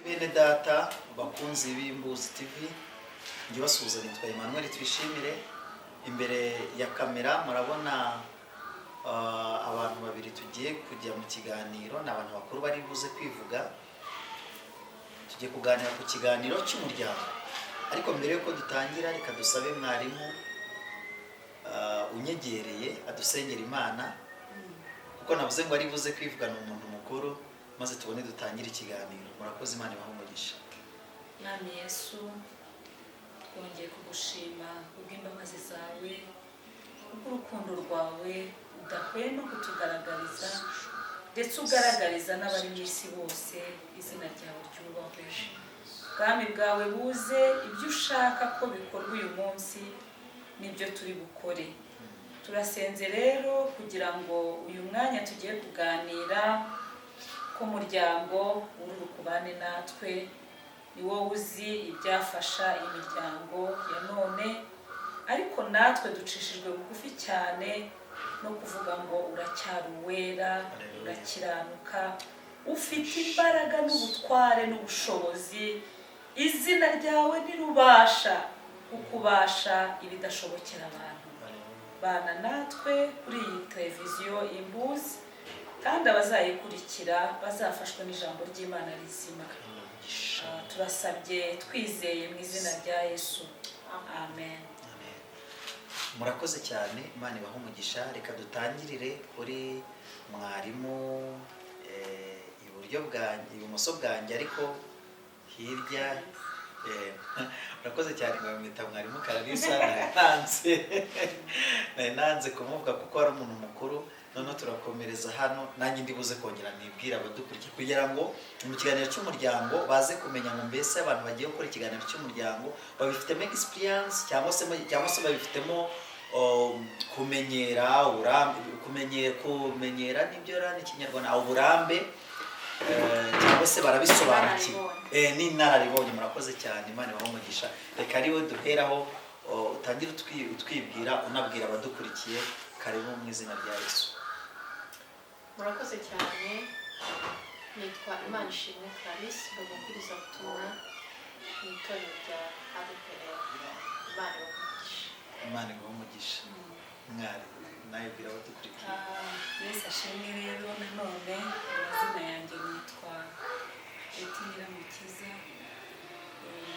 Bene data bakunzi b'Imbuzi TV, njye basuhuza nitwa Emmanuel Twishimire. Imbere ya kamera murabona abantu babiri tugiye kujya mu kiganiro. Ni abantu bakuru bari buze kwivuga. Tugiye kuganira ku kiganiro cy'umuryango, ariko mbere yuko dutangira, reka dusabe mwarimu unyegereye adusengera Imana, kuko navuze ngo ari buze kwivuga, ni umuntu mukuru, maze tubone dutangire ikiganiro. Murakoze, Imana ibahe umugisha. Mwami Yesu, twongeye kugushima kubw'imbabazi zawe, kubw'urukundo rwawe udahwema kutugaragariza, ndetse ugaragariza n'abari mu isi bose. Izina ryawe ryubahwe. Ubwami bwawe buze. Ibyo ushaka ko bikorwa uyu munsi nibyo turi bukore. Turasenze rero kugira ngo uyu mwanya tugiye kuganira k'umuryango urubane natwe. Ni wowe uzi ibyafasha imiryango ya none, ariko natwe ducishijwe bugufi cyane no kuvuga ngo uracyari uwera, urakiranuka, ufite imbaraga n'ubutware n'ubushobozi. Izina ryawe ntirubasha kukubasha ibidashobokera abantu. Bana natwe kuri iyi televiziyo Imbuzi, kandi abazayikurikira bazafashwe n'ijambo ry'Imana rizima. Turasabye twizeye mu izina rya Yesu, amen. Amen. Murakoze cyane, Imana ibahe umugisha. Reka dutangirire kuri mwarimu iburyo bwanjye, ibumoso bwanjye, ariko hirya. Murakoze cyane, ngo bamwita mwarimu Kararisa. Nari nanze kumuvuga kuko ari umuntu mukuru. Noneho turakomereza hano, nanjye ndi buze kongera nibwira abadukurikiye kugira ngo mu kiganiro cy'umuryango baze kumenya ngo mbese abantu bagiye gukora ikiganiro cy'umuryango babifitemo experience cyangwa se babifitemo kumenyera, uburambe, kumenyera nibyo ra ni Ikinyarwanda, uburambe, cyangwa se barabisobanukiwe n'inararibonye. Murakoze cyane, Imana ibahe umugisha. Reka ariwe duheraho, utangire utwibwira, unabwira abadukurikiye. Karibu mu izina rya Yesu. Murakoze cyane. Nitwa Imana Ishimwe Clarisse, ndi umubwirizabutumwa mu itorero rya ADEPR. Imana ibahe umugisha. Imana iguhe umugisha. Mwari nawe bwira abadukurikiye. Yesu ashimwe. Rero nanone amazina yanjye nitwa Betty Nyiramukiza.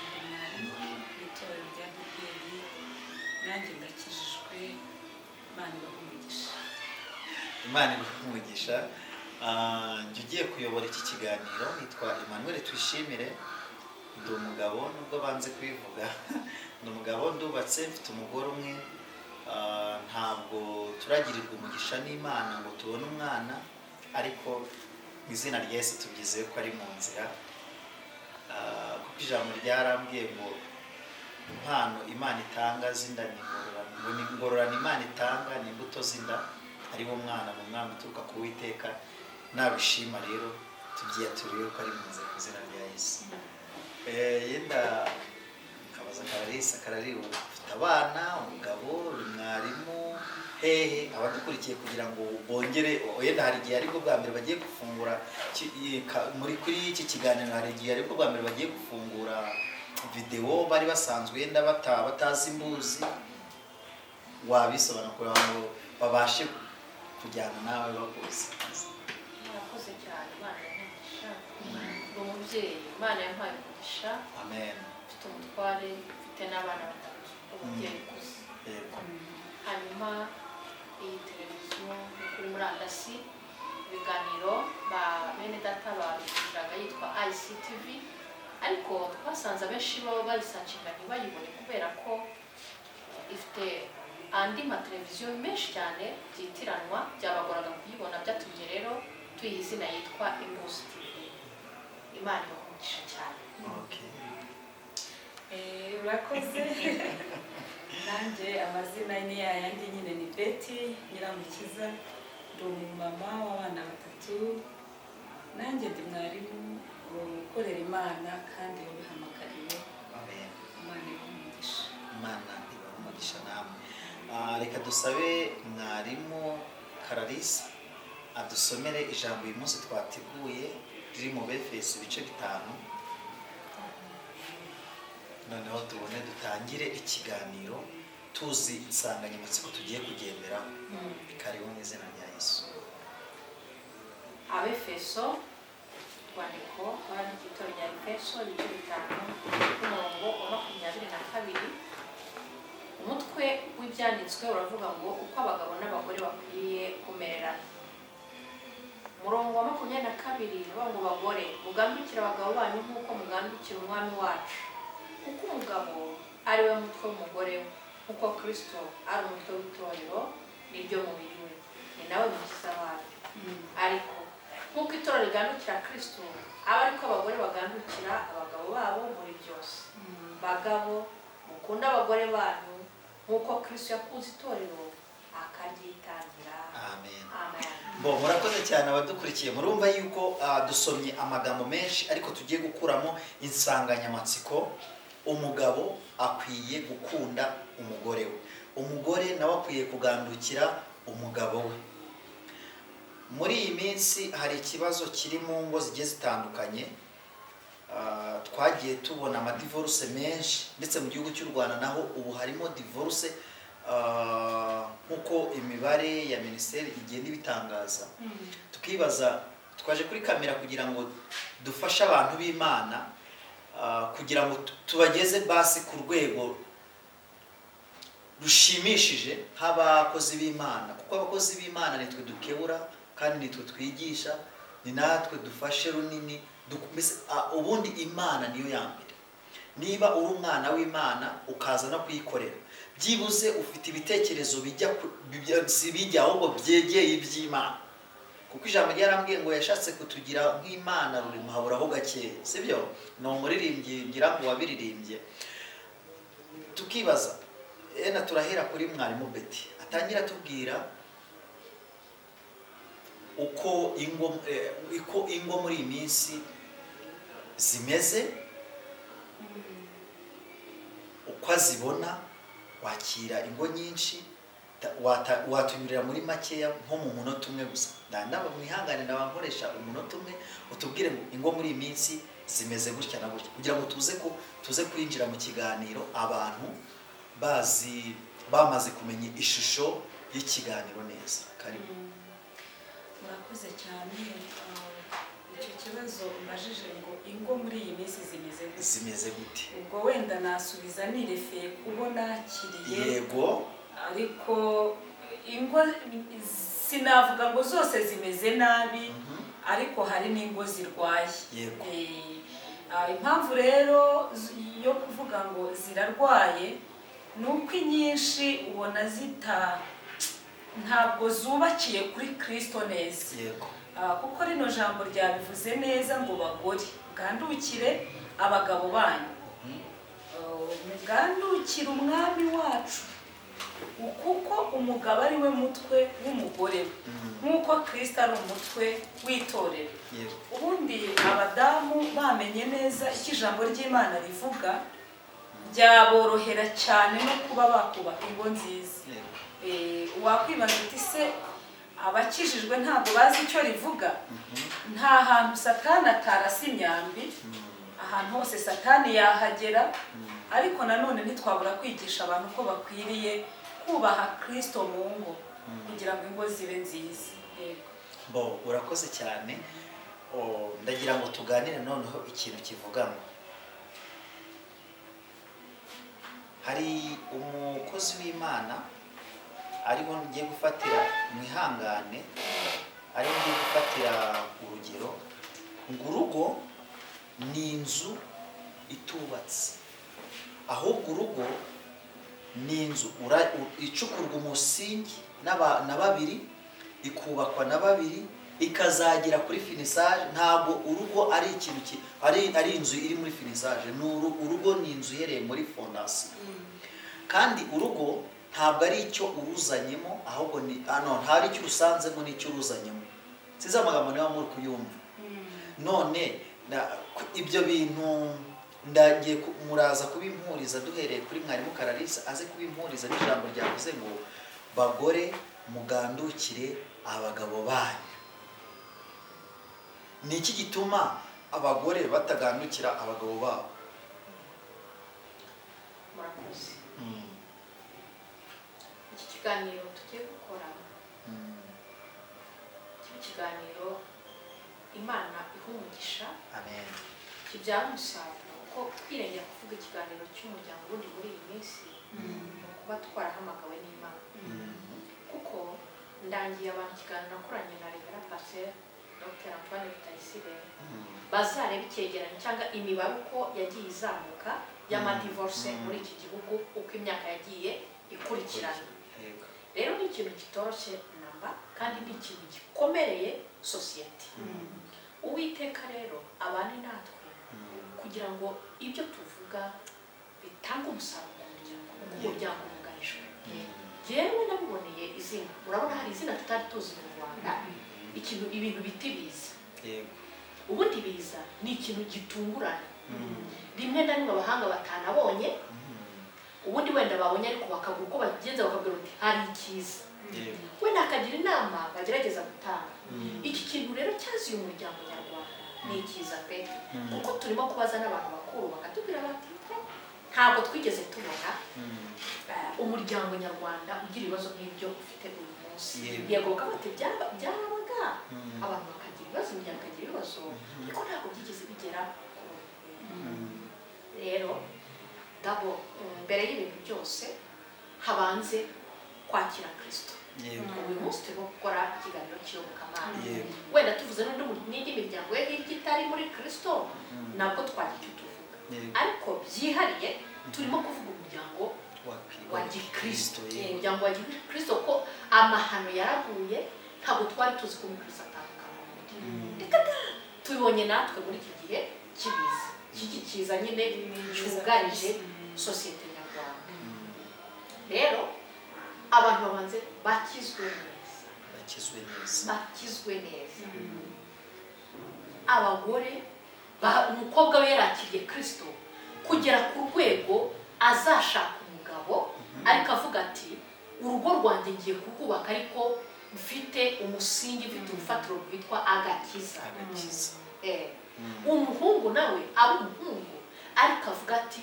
Ndi mwarimu mu itorero rya ADEPR, nanjye ndakijijwe. Imana ibahe umugisha. Imana iguhe umugisha. Njye ugiye kuyobora iki kiganiro nitwa Emmanuel Twishimire. Ndi umugabo, nubwo banze kubivuga. Ndi umugabo, ndubatse, mfite umugore umwe. Ntabwo turagirirwa umugisha n'Imana ngo tubone umwana, ariko mu izina rya Yesu tubyizeye ko ari mu nzira. Kuko ijambo ryarambwiye ngo impano Imana itanga z'inda ni ingororano, ngo ni ingororano Imana itanga ni imbuto z'inda, ariwo mwana, ni umwana uturuka ku Witeka. Nabishima rero tubyiyaturiye ko ari mu nzira mu izina rya Yesu. Yenda nkabaza Kararisa. Karari, ufite abana, umugabo, uri mwarimu hehe? Abadukurikiye kugira ngo bongere, yenda hari igihe aribwo bwa mbere bagiye gufungura muri kuri iki kiganiro, hari igihe aribwo bwa mbere bagiye gufungura videwo, bari basanzwe yenda batazi Imbuzi. Wabisobanura kugira ngo babashe kujyana nawe bakuzi? Murakoze cyane, Imana yampaye umugisha. Ndi umubyeyi Imana yampaye umugisha. Amen. Mfite umutware, mfite n'abana batatu, umubyeyi ukuze. Hanyuma iyi televiziyo ni kuri murandasi. Ibiganiro ba bene data babigiraga yitwa ICTV, ariko twasanze abenshi baba bayisearchinga ntibayibone kubera ko ifite andi mateleviziyo menshi cyane byitiranwa, byabagoraga kuyibona. Byatumye rero tuyiha izina yitwa Imbuzi TV. Imana ibaha umugisha cyane. Urakoze. Nanjye amazina ni yayandi nyine, ni Betty Nyiramukiza, ndi umumama w'abana batatu. Nanjye ndi mwarimu ukorera Imana kandi wabihamagariwe. Amen. Imana ibahe umugisha. Imana ibahe umugisha namwe. Reka dusabe mwarimu Kararisa adusomere ijambo uyu munsi twateguye riri mu Befeso ibice 5. Noneho tubone dutangire ikiganiro tuzi insanganyamatsiko tugiye kugenderaho. Karibu mu izina rya Yesu. Abefeso, urwandiko rwandikiye itorero rya Efeso, ibice 5 n'umurongo wa 22. Umutwe w'ibyanditswe uravuga ngo uko abagabo n'abagore bakwiriye kumererana. Umurongo wa 22 uravuga ngo: "Bagore, mugandukire abagabo banyu nk'uko mugandukira Umwami wacu, kuko umugabo ari we mutwe w'umugore we, nk'uko Kristo ari umutwe w'itorero, niryo mubiri we, ni nawe mukiza waryo. Ariko nk'uko itorero rigandukira Kristo, aba ariko abagore bagandukira abagabo babo muri byose. Bagabo, mukunde abagore banyu nk'uko Kristo yakunze itorero akaryitangira." Amen. Amen. Bo, murakoze cyane abadukurikiye. Murumva yuko dusomye amagambo menshi, ariko tugiye gukuramo insanganyamatsiko: umugabo akwiye gukunda umugore we, umugore nawe akwiye kugandukira umugabo we. Muri iyi minsi hari ikibazo kiri mu ngo zigiye zitandukanye. Twagiye tubona amadivorce menshi, ndetse mu gihugu cy'u Rwanda naho ubu harimo divorce, nk'uko imibare ya minisiteri igenda ibitangaza. Tukibaza, twaje kuri kamera kugira ngo dufashe abantu b'Imana, kugira ngo tubageze basi ku rwego rushimishije nk'abakozi b'Imana, kuko abakozi b'Imana nitwe dukebura kandi nitwe twigisha, ni natwe dufashe runini. Mbese, ubundi Imana niyo ya mbere. Niba uri umwana w'Imana ukaza no kuyikorera, byibuze ufite ibitekerezo bijya si bijya, ahubwo byegeye iby'Imana, kuko ijambo ryarambwiye ngo yashatse kutugira nk'Imana rurimo haburaho gakeya, sibyo? Ni umuririmbyi ngira ngo wabiririmbye. Tukibaza ena, turahera kuri mwarimu Beti, atangira atubwira uko ingo muri iyi minsi zimeze, uko azibona. Wakira ingo nyinshi, watunyurira muri makeya nko mu munota umwe gusa. Ndaba mwihangane, nkoresha umunota umwe, utubwire ngo ingo muri iyi minsi zimeze gutya na gutya, kugira ngo tuze kwinjira mu kiganiro abantu bazi, bamaze kumenya ishusho y'ikiganiro neza. Karibu. Murakoze cyane. Icyo kibazo umbajije ngo ingo muri iyi minsi zimeze gute? Zimeze gute? Ubwo wenda nasubiza nirefeye kubo nakiriye. Ariko ingo sinavuga ngo zose zimeze nabi, ariko hari n'ingo zirwaye. Impamvu rero yo kuvuga ngo zirarwaye ni uko inyinshi ubona zita ntabwo zubakiye kuri Kristo neza. Kuko rino jambo ryabivuze neza ngo: "Bagore, mugandukire abagabo banyu, mugandukire Umwami wacu, kuko umugabo ari we mutwe w'umugore we, nk'uko Kristo ari umutwe w'itorero." Ubundi abadamu bamenye neza icyo ijambo ry'Imana rivuga, byaborohera cyane no kuba bakubaka ingo nziza. Wakwibaza uti: "Se abakijijwe ntabwo bazi icyo rivuga?" Nta hantu Satani atarasa imyambi, ahantu hose Satani yahagera. Ariko nanone ntitwabura kwigisha abantu ko bakwiriye kubaha Kristo mu ngo, kugira ngo ingo zibe nziza. Yego. Bo, urakoze cyane. Ndagira ngo tuganire noneho ikintu kivuga ngo hari umukozi w'Imana ariho ngiye gufatira, mwihangane, ariho ngiye gufatira urugero, ngo urugo ni inzu itubatse, ahubwo urugo ni inzu icukurwa umusingi na babiri, ikubakwa na babiri, ikazagera kuri finissage. Ntabwo urugo ari ikintu ari inzu iri muri finissage. Ni urugo ni inzu ihereye muri fondation. Kandi urugo ntabwo ari icyo uruzanyemo, ahubwo ni no, ntabwo ari icyo urusanzemo, n'icyo uruzanyemo. Sinzi amagambo niba muri kuyumva. None ibyo bintu ndagiye muraza kubimpuriza, duhereye kuri mwarimu Kararisa, aze kubimpuriza n'ijambo ryavuze ngo: "Bagore, mugandukire abagabo banyu." Ni iki gituma abagore batagandukira abagabo babo? Murakoze. Iki kiganiro tugiye gukora kiba ikiganiro Imana iha umugisha. Amen. Kibyara umusaruro, kuko kwirengera kuvuga ikiganiro cy'umuryango ubundi muri iyi minsi ni ukuba twarahamagawe n'Imana. Kuko ndangiye abantu ikiganiro nakoranye na Reverend Pasteur Dr Antoine Rutayisire, bazareba icyegeranyo cyangwa imibare uko yagiye izamuka y'amadivorce muri iki gihugu uko imyaka yagiye ikurikirana. Rero ni ikintu kitoroshye namba, kandi ni ikintu gikomereye sosiyete. Uwiteka rero abane natwe kugira ngo ibyo tuvuga bitange umusaruro mu muryango, kuko umuryango wugarijwe. Yewe nabiboneye izina, murabona hari izina tutari tuzi mu Rwanda, ikintu ibintu biti biza. Ubundi biza ni ikintu gitungurana, rimwe na rimwe abahanga batanabonye, ubundi wenda babonye ariko bakabura uko bagenza, bakabwira uti hari ikiza, wenda akagira inama bagerageza gutanga. Iki kintu rero cyaziye umuryango nyarwanda ni ikiza pe, kuko turimo kubaza n'abantu bakuru bakatubwira bati ntabwo twigeze tubona umuryango nyarwanda ugira ibibazo nk'ibyo ufite uyu munsi. Yego bakabati byarabaga abantu bakagira ibibazo, imiryango ikagira ibibazo, ariko ntabwo byigeze bigera ku rero. Dabo mbere y'ibintu byose habanze kwakira Kristo. Uyu munsi turimo gukora ikiganiro cy'iyobokamana, wenda tuvuze n'indi miryango ye hirya itari muri Kristo nabwo twagira icyo tuvuga, ariko byihariye turimo kuvuga umuryango wa Gikristo. Umuryango wa Gikristo ko amahano yaraguye, ntabwo twari tuzi ko umukristo atandukana. Reka tubibonye natwe muri iki gihe kibiza iki kiza nyine cyugarije sosiyete nyarwanda. Rero abantu babanze bakizwe neza, bakizwe neza. Abagore, umukobwa we yarakiriye Kristo kugera ku rwego azashaka umugabo, ariko avuga ati urugo rwanjye ngiye kurwubaka ariko mfite umusingi, mfite urufatiro rwitwa agakiza. Umuhungu nawe aba umuhungu ariko avuga ati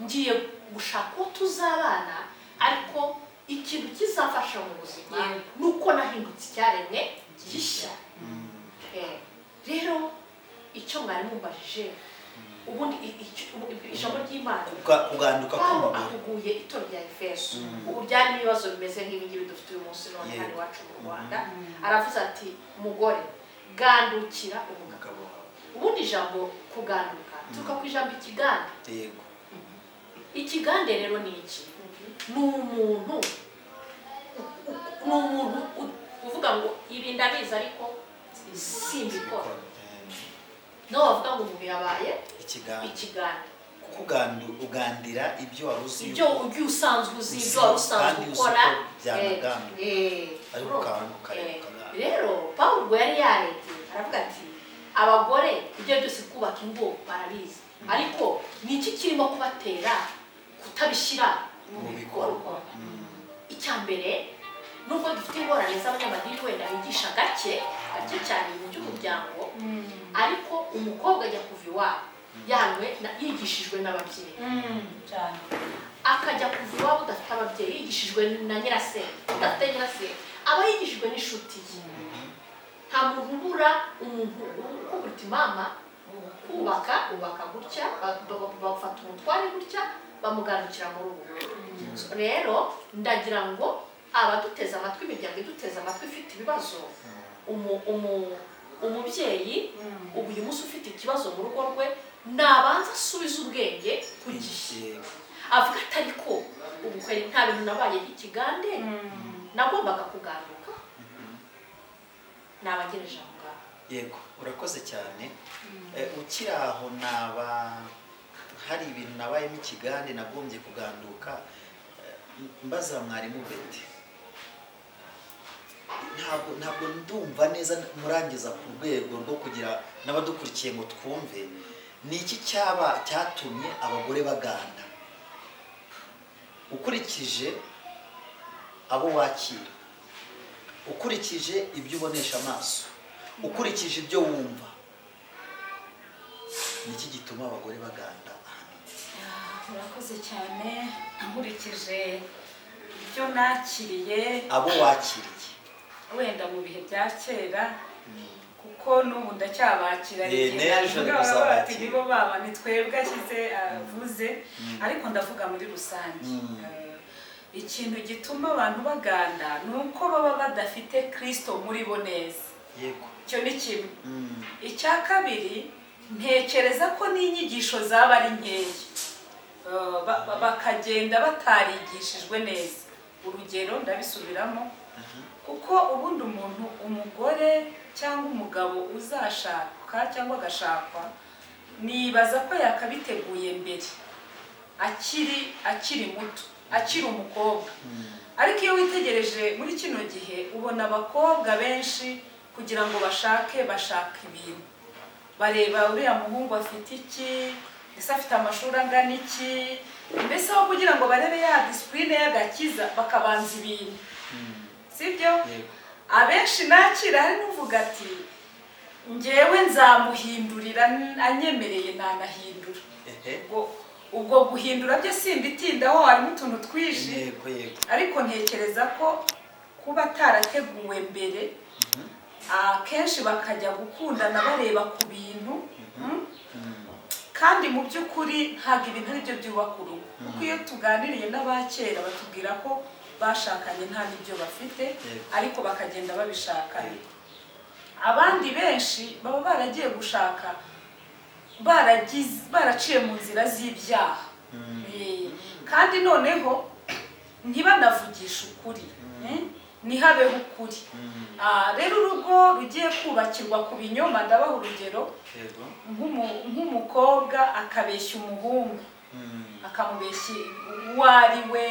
ngiye gushaka uwo tuzabana, ariko ikintu kizafasha mu buzima nuko nahindutse icyaremwe gishya. Rero icyo mwari mumbajije ubundi ijambo ry'Imana kuganduka Pawulo ahuguye itorero rya Efeso, ubu byari ibibazo bimeze nk'ibi ngibi dufite uyu munsi none hano iwacu mu Rwanda. Aravuze ati mugore gandukira umugabo. Ubundi ijambo kuganduka turuka ku ijambo ikigande. Yego. Ikigande rero ni iki? Ni umuntu uvuga ngo ibi ndabizi ariko simbikora. No bavuga ngo umuntu yabaye ikigande. Kuko ugandira ibyo wari uzi, ibyo usanzwe uzi, ibyo wari usanzwe ukora. Rero Pawulo yari yarebye aravuga ati abagore ibyo byose kubaka ingo barabizi, ariko ni iki kirimo kubatera kutabishyira mu bikorwa? Icya mbere nubwo dufite ingorane z'abanyamadini wenda bigisha gake gake cyane ibintu by'umuryango, ariko umukobwa ajya kuva iwabo yanwe yigishijwe n'ababyeyi, akajya kuva iwabo udafite ababyeyi yigishijwe na nyirasenge, udafite nyirasenge aba yigishijwe n'inshuti ye. Nta muntu ubura umuntu ukubwira uti mama kubaka ubaka gutya, bafata umutware gutya, bamuganukira muri ubu. Rero ndagira ngo abaduteze amatwi, imiryango iduteze amatwi ifite ibibazo, umubyeyi ubu uyu munsi ufite ikibazo mu rugo rwe nabanza asubize ubwenge ku gihe, avuga ati ariko ubu nta bintu nabaye ikigande nagombaga kuganduka, nabagereje aho ngaho. Yego, urakoze cyane. Ukiri aho naba hari ibintu nabayemo ikigande nagombye kuganduka, mbaza mwarimu Beti, ntabwo ndumva neza murangiza ku rwego rwo kugira n'abadukurikiye ngo twumve ni iki cyaba cyatumye abagore baganda. Ukurikije abo wakira, ukurikije ibyo ubonesha amaso, ukurikije ibyo wumva, ni iki gituma abagore baganda? Urakoze cyane. Nkurikije ibyo nakiriye, Abo wakiriye, wenda mu bihe bya kera, kuko n'ubu ndacyabakira, Eh, igihe n'ejo navuga baba bati ntibuzabakira. nibo baba ni twebwe ashyize avuze, ariko ndavuga muri rusange. Ikintu gituma abantu baganda ni uko baba badafite Kristo muri bo neza. Icyo ni kimwe. Icya kabiri, ntekereza ko n'inyigisho zaba ari nkeya, bakagenda batarigishijwe neza. Urugero, ndabisubiramo, kuko ubundi umuntu, umugore cyangwa umugabo uzashaka cyangwa agashakwa, nibaza ko yakabiteguye mbere akiri muto, akiri umukobwa. Ariko iyo witegereje muri kino gihe, ubona abakobwa benshi kugira ngo bashake, bashaka ibintu, bareba uriya muhungu afite iki, ese afite amashuri angana iki, mbese aho kugira ngo barebe ya discipline y'agakiza, bakabanza ibintu, sibyo? Yego. Abenshi nakira, hari n'uvuga ati ngewe nzamuhindurira, anyemereye nanahindura. Ubwo guhindura byo simbitindaho, harimo utuntu twinshi. yego yego Ariko ntekereza ko kuba atarateguwe mbere, akenshi bakajya gukundana bareba ku bintu, Kandi mu by'ukuri ntabwo ibintu ari byo byubaka urugo, kuko iyo tuganiriye n'abakera batubwira ko bashakanye nta n'ibyo bafite, ariko bakagenda babishakanye. Abandi benshi baba baragiye gushaka baraciye mu nzira z'ibyaha. Kandi noneho ntibanavugishe ukuri, ntihabeho ukuri. Rero urugo rugiye kubakirwa ku binyoma, ndabaha urugero, nk'umukobwa akabeshya umuhungu, akamubeshya uwo ari we,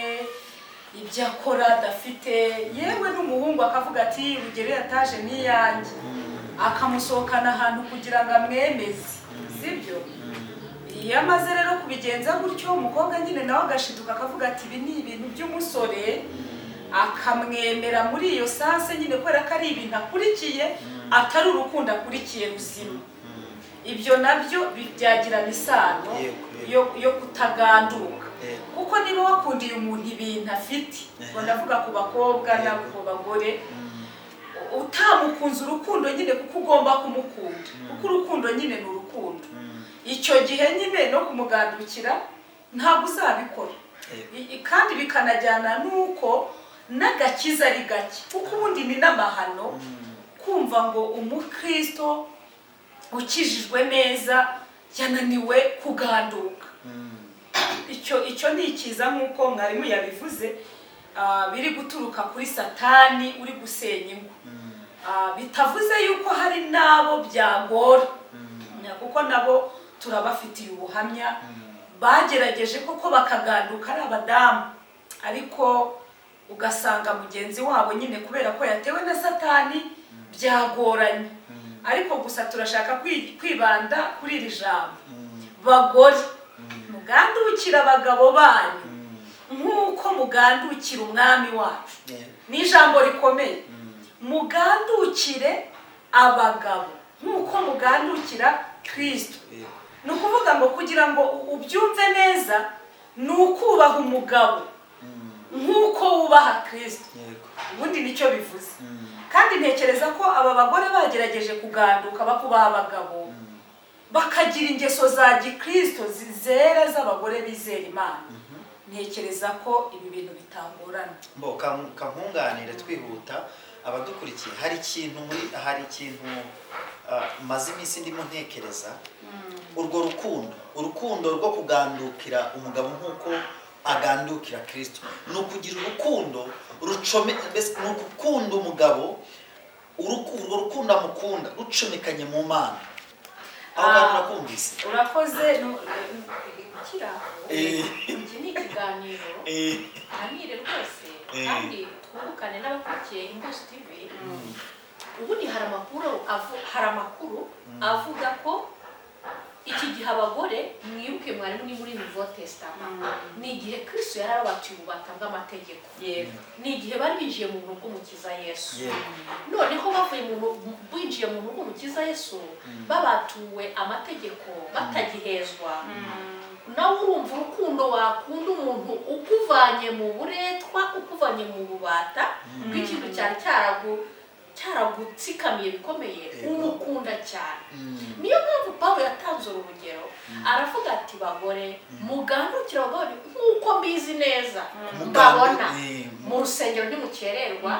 ibyo akora adafite, yewe n'umuhungu akavuga ati rugero yataje n'iyanjye, akamusohokana ahantu kugira ngo amwemeze, sibyo? Iyo amaze rero kubigenza gutyo, umukobwa nyine nawe agashiduka akavuga ati ibi ni ibintu by'umusore, akamwemera muri iyo sanse nyine, kubera ko ari ibintu akurikiye, atari urukundo akurikiye ruzima. Ibyo nabyo byagirana isano yo kutaganduka, kuko niba wakundiye umuntu ibintu afite, ngo ndavuga ku bakobwa no ku bagore, utamukunze urukundo nyine, kuko ugomba kumukunda, kuko urukundo nyine ni urukundo, icyo gihe nyine no kumugandukira ntabwo uzabikora. Kandi bikanajyana n'uko n'agakiza ari gake, kuko ubundi ni n'amahano kumva ngo umukristo ukijijwe neza yananiwe kuganduka. Icyo ni ikiza, nk'uko mwarimu yabivuze, biri guturuka kuri Satani uri gusenya ingo. Bitavuze yuko hari n'abo byagora, kuko nabo turabafitiye ubuhamya, bagerageje koko bakaganduka ari abadamu, ariko ugasanga mugenzi wabo nyine kubera ko yatewe na Satani byagoranye. Ariko gusa turashaka kwibanda kuri iri jambo: bagore, mugandukira abagabo banyu nk'uko mugandukira Umwami wacu. Ni ijambo rikomeye: mugandukire abagabo nk'uko mugandukira Kristo. Ni ukuvuga ngo kugira ngo ubyumve neza, ni ukubaha umugabo nk'uko wubaha Kristo. Ubundi nicyo bivuze. Kandi ntekereza ko aba bagore bagerageje kuganduka, bakubaha abagabo, bakagira ingeso za gikristo zera z'abagore bizera Imana, ntekereza ko ibi bintu bitagorana. Mbo kankunganire twihuta abadukurikiye, hari ikintu maze iminsi ndimo ntekereza. Urwo rukundo rwo kugandukira umugabo nk'uko agandukira Kristo, ni ukugira urukundo rucome, mbese ni ukukunda umugabo, urwo rukundo amukunda rucomekanye mu Mana. Aho hantu urakumvise? Urakoze. Ukiri aho, iki ni ikiganiro tuganire rwose, kandi twungukane n'abakurikiye Imbuzi TV. Ubundi hari amakuru avuga ko iki gihe abagore, mwibuke mwarimu ni muri Nouveau Testament, ni igihe Kristo yari arabatuye ububata bw'amategeko, ni igihe bari binjiye mu buntu bw'Umukiza Yesu. Noneho bavuye mu binjiye mu buntu bw'Umukiza Yesu, babatuwe amategeko, batagihezwa. Nawe urumva urukundo wakunda umuntu ukuvanye mu buretwa, ukuvanye mu bubata bw'ikintu cyari cyaragutsikamiye bikomeye, umukunda cyane. Niyo mpamvu Pawulo yatanze uru rugero, aravuga ati: "Bagore, mugandukire abagabo nk'uko mbizi neza mbabona mu rusengero ntimukererwa,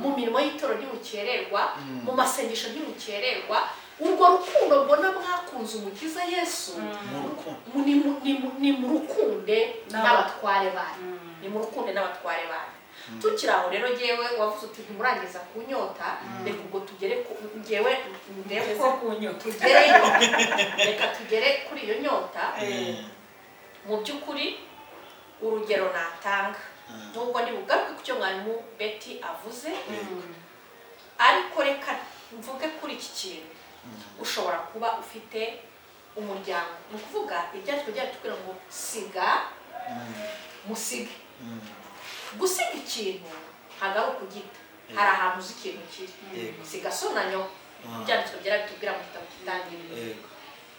mu mirimo y'itorero ntimukererwa, mu masengesho ntimukererwa. Urwo rukundo mbona mwakunze Umukiza Yesu, Mu rukundo. ni mu rukunde n'abatware banyu, ni mu rukunde n'abatware banyu." Tukiri aho rero, ngewe wavuze uti ntimurangiza kunyota, reka ubwo tugere ku ngewe ndebe Tugeze ko ku nyota. Tugereyo, reka tugere kuri iyo nyota. Mu by'ukuri urugero natanga, nubwo ndi bugaruke ku cyo mwarimu Betty avuze, ariko reka mvuge kuri iki kintu. Ushobora kuba ufite umuryango, ni ukuvuga ibyanditswe byatubwira ngo siga, musige. Gusiga ikintu ntabwo ari ukugita, hari ahantu uzi ikintu kiri. Siga so na nyoko, ibyanditswe byarabitubwira mu gitabo cy'Itangiriro.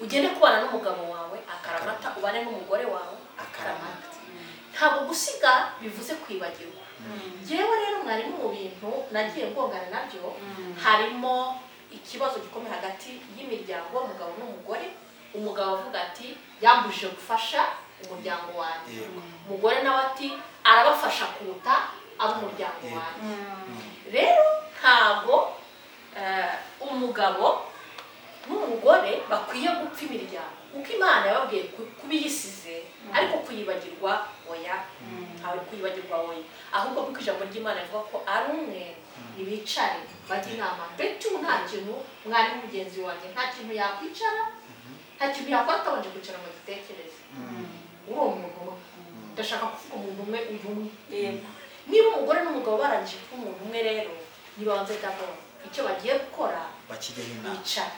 Ugende kubana n'umugabo wawe akaramata, ubane n'umugore wawe akaramata. Ntabwo gusiga bivuze kwibagirwa. Yewe rero mwarimu, mu bintu nagiye ngongana nabyo harimo ikibazo gikomeye hagati y'imiryango, umugabo n'umugore. Umugabo avuga ati: "Yambujije gufasha umuryango wanjye." Umugore nawe ati: "Arabafasha kuruta ab'umuryango wanjye." Rero ntabwo umugabo n'umugore bakwiye gupfa imiryango, kuko Imana yababwiye kubiyisize, ariko kuyibagirwa oya, ntawe kuyibagirwa oya. Ahubwo kuko ijambo ry'Imana rivuga ko ari umwe, ntibicare bajya inama. Mbese ubu nta kintu, mwarimu mugenzi wanjye, nta kintu yakwicara, nta kintu yakora atabanje kwicara ngo agitekereze. Uri umuntu umwe, ndashaka kuvuga umuntu umwe, uyu umwe. Niba umugore n'umugabo barangije kuba umuntu umwe rero, nibabanze d'abord icyo bagiye gukora Bakijyaho inama. bicara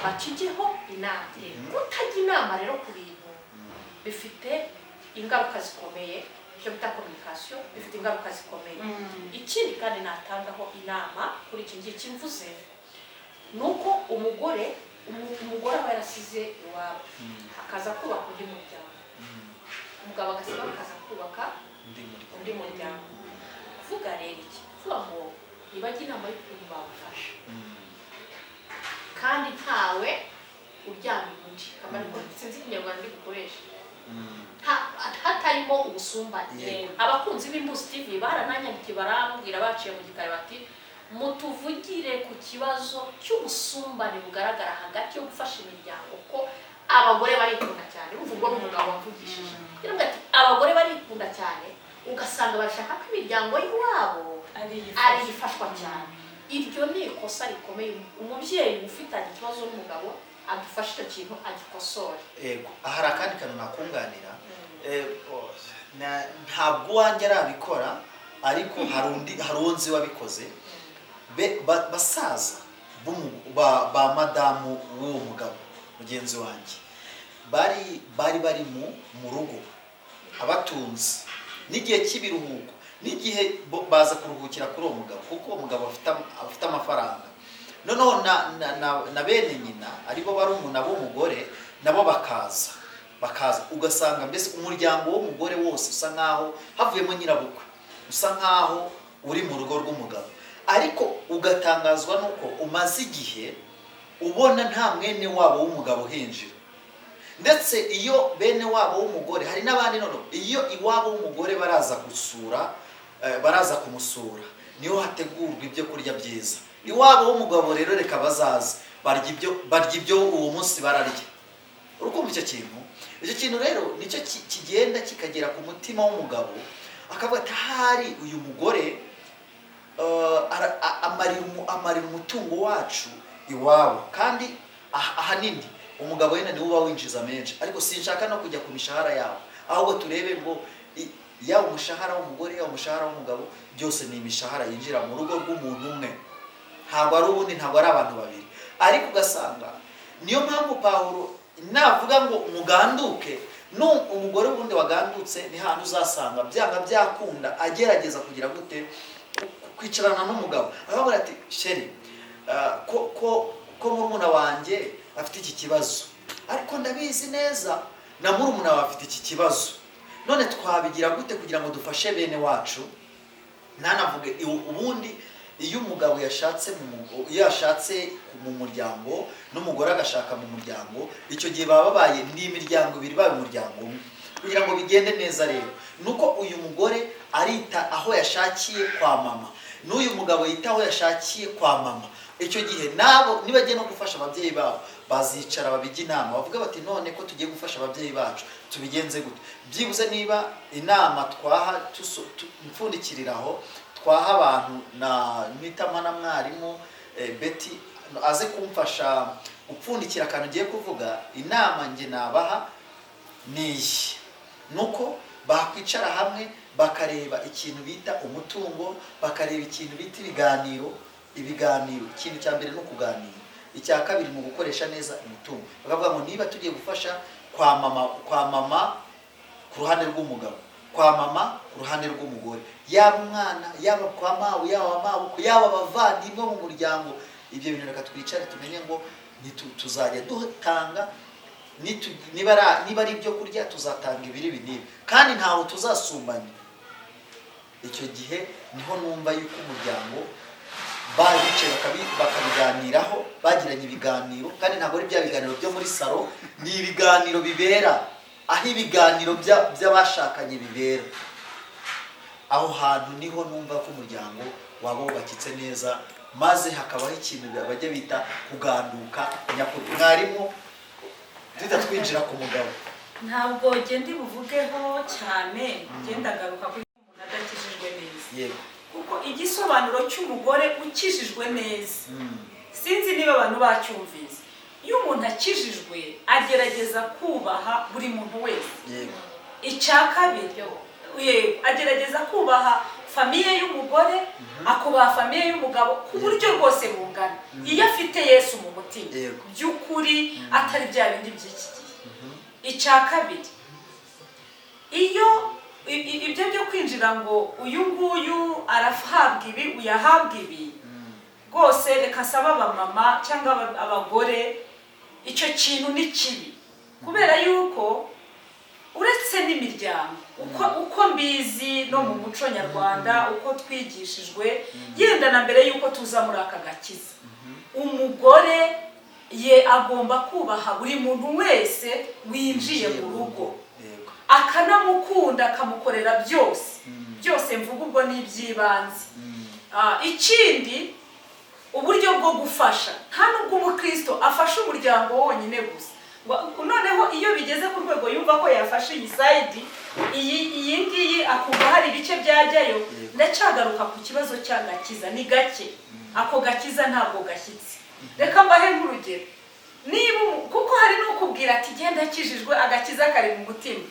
bakijyeho inama. Kutajya inama rero ku bintu bifite ingaruka zikomeye, icyo bita communication bifite ingaruka zikomeye. Ikindi kandi natangaho inama kuri iki ngiki mvuze ni uko umugore aba yarasize iwabo akaza kubaka undi muryango, umugabo agasiba akaza kubaka Undi muryango. undi muryango. Kuvuga rero iki? Kuvuga ngo nibajye inama y'ukuntu bawufasha, kandi ntawe uryamye undi kamara, ko sinzi Ikinyarwanda ndi bukoreshe, hatarimo ubusumbane. Abakunzi b'Imbuzi TV barananyandikiye, barambwira baciye mu gikari bati: "Mutuvugire ku kibazo cy'ubusumbane bugaragara hagati yo gufasha imiryango, ko abagore barikunda cyane." Urumva ubwo n'umugabo wamvugishije. Yaravuga ati: "Abagore barikunda cyane, ugasanga bashaka ko imiryango y'iwabo ari ari ifashwa cyane." Iryo ni ikosa rikomeye. Umubyeyi ufitanye ikibazo n'umugabo adufashe icyo kintu agikosore. Yego, aha hari akandi kantu nakunganira. Ntabwo uwanjye arabikora, ariko hari undi, hari uwo nzi wabikoze. Basaza ba madamu w'uwo mugabo mugenzi wanjye bari mu rugo abatunze n'igihe cy'ibiruhuko, n'igihe baza kuruhukira kuri uwo mugabo, kuko uwo mugabo afite amafaranga. Noneho na bene nyina, aribo barumuna b'umugore, nabo bakaza, ugasanga mbese umuryango w'umugore wose usa nkaho havuyemo nyirabukwe, usa nkaho uri mu rugo rw'umugabo. Ariko ugatangazwa n'uko umaze igihe ubona nta mwene wabo w'umugabo uhinjira. Ndetse iyo bene wabo w'umugore, hari n'abandi noneho iyo iwabo w'umugore baraza gusura, baraza kumusura, niho hategurwa ibyo kurya byiza. Iwabo w'umugabo rero reka bazaza barya ibyo uwo munsi bararya. Urukumva icyo kintu? Icyo kintu rero nicyo kigenda kikagera ku mutima w'umugabo, akavuga ati: "Ahari uyu mugore amarira umutungo wacu iwabo." Kandi ahanini umugabo wenda niwe uba winjiza menshi, ariko sinshaka no kujya ku mishahara yabo, ahubwo turebe ngo yaba umushahara w'umugore, yaba umushahara w'umugabo, byose ni imishahara yinjira mu rugo rw'umuntu umwe. Ntabwo ari ubundi, ntabwo ari abantu babiri. Ariko ugasanga niyo mpamvu Pawulo navuga ngo muganduke. No umugore ubundi wagandutse ni hantu uzasanga byanga byakunda agerageza kugira gute? Kwicarana n'umugabo, akavuga ati: "Chéri, ko murumuna wanjye afite iki kibazo, ariko ndabizi neza Na murumuna wawe afite iki kibazo, none twabigira gute kugira ngo dufashe bene wacu? Ntanavuge ubundi iyo umugabo yashatse iyo yashatse mu muryango n'umugore agashaka mu muryango, icyo gihe baba babaye ni imiryango ibiri, babaye umuryango umwe. Kugira ngo bigende neza rero, nuko uyu mugore arita aho yashakiye kwa mama, n'uyu mugabo yita aho yashakiye kwa mama. Icyo gihe nabo nibagiye no gufasha ababyeyi babo, bazicara babijya inama, bavuga bati none ko tugiye gufasha ababyeyi bacu tubigenze gute? Byibuze niba inama twaha mpfundikiriraho twaha abantu na nitama na mwarimu Betty aze kumfasha gupfundikira akantu ugiye kuvuga. Inama njye nabaha ni iyi: nuko bakwicara hamwe bakareba ikintu bita umutungo, bakareba ikintu bita ibiganiro. Ibiganiro, ikintu cya mbere ni ukuganira, icya kabiri ni ugukoresha neza umutungo. Bakavuga ngo niba tugiye gufasha kwa mama, kwa mama ku ruhande rw'umugabo, kwa mama ku ruhande rw'umugore, yaba umwana, yaba kwa mawe, yaba mabukwe, yaba abavandimwe mu muryango, ibyo bintu reka twicare tumenye ngo tuzajya dutanga niba ari ibyo kurya tuzatanga ibiri ibi n'ibi, kandi ntawe tuzasumbanya. Icyo gihe niho numva yuko umuryango babicaye bakabiganiraho, bagiranye ibiganiro, kandi ntabwo ari bya biganiro byo muri salo, ni ibiganiro bibera aho ibiganiro by'abashakanye bibera. Aho hantu niho numva ko umuryango waba wubakitse neza, maze hakabaho ikintu bajya bita kuganduka nyakuri. Mwarimu, duhita twinjira ku mugabo. Ntabwo genda buvugeho cyane, genda garuka kuri umuntu adakijijwe neza. Kuko igisobanuro cy'umugore ukijijwe neza, sinzi niba abantu bacyumvise. Iyo umuntu akijijwe agerageza kubaha buri muntu wese. Icya kabiri, yego, agerageza kubaha famille y'umugore, akubaha famille y'umugabo ku buryo rwose bungana, iyo afite Yesu mu mutima by'ukuri, atari bya bindi by'iki gihe. Icya kabiri, iyo ibyo byo kwinjira ngo uyu nguyu arahabwa ibi, uyahabwa ibi, rwose reka nsaba abamama cyangwa abagore, icyo kintu ni kibi, kubera yuko uretse n'imiryango, uko mbizi no mu muco nyarwanda, uko twigishijwe yenda na mbere yuko tuza muri aka gakiza, umugore ye agomba kubaha buri muntu wese winjiye mu rugo, akanamukunda, akamukorera byose. Byose mvuga ubwo ni iby'ibanze. Ikindi, uburyo bwo gufasha, nta nubwo umukristo afasha umuryango wonyine gusa. Noneho iyo bigeze ku rwego yumva ko yafashe iyi side, iyi ngiyi, akumva hari ibice byajyayo, ndacyagaruka ku kibazo cy'agakiza. Ni gake, ako gakiza ntabwo gashyitse. Reka mbahe nk'urugero, niba kuko hari n'ukubwira ati genda akijijwe, agakiza kari mu mutima.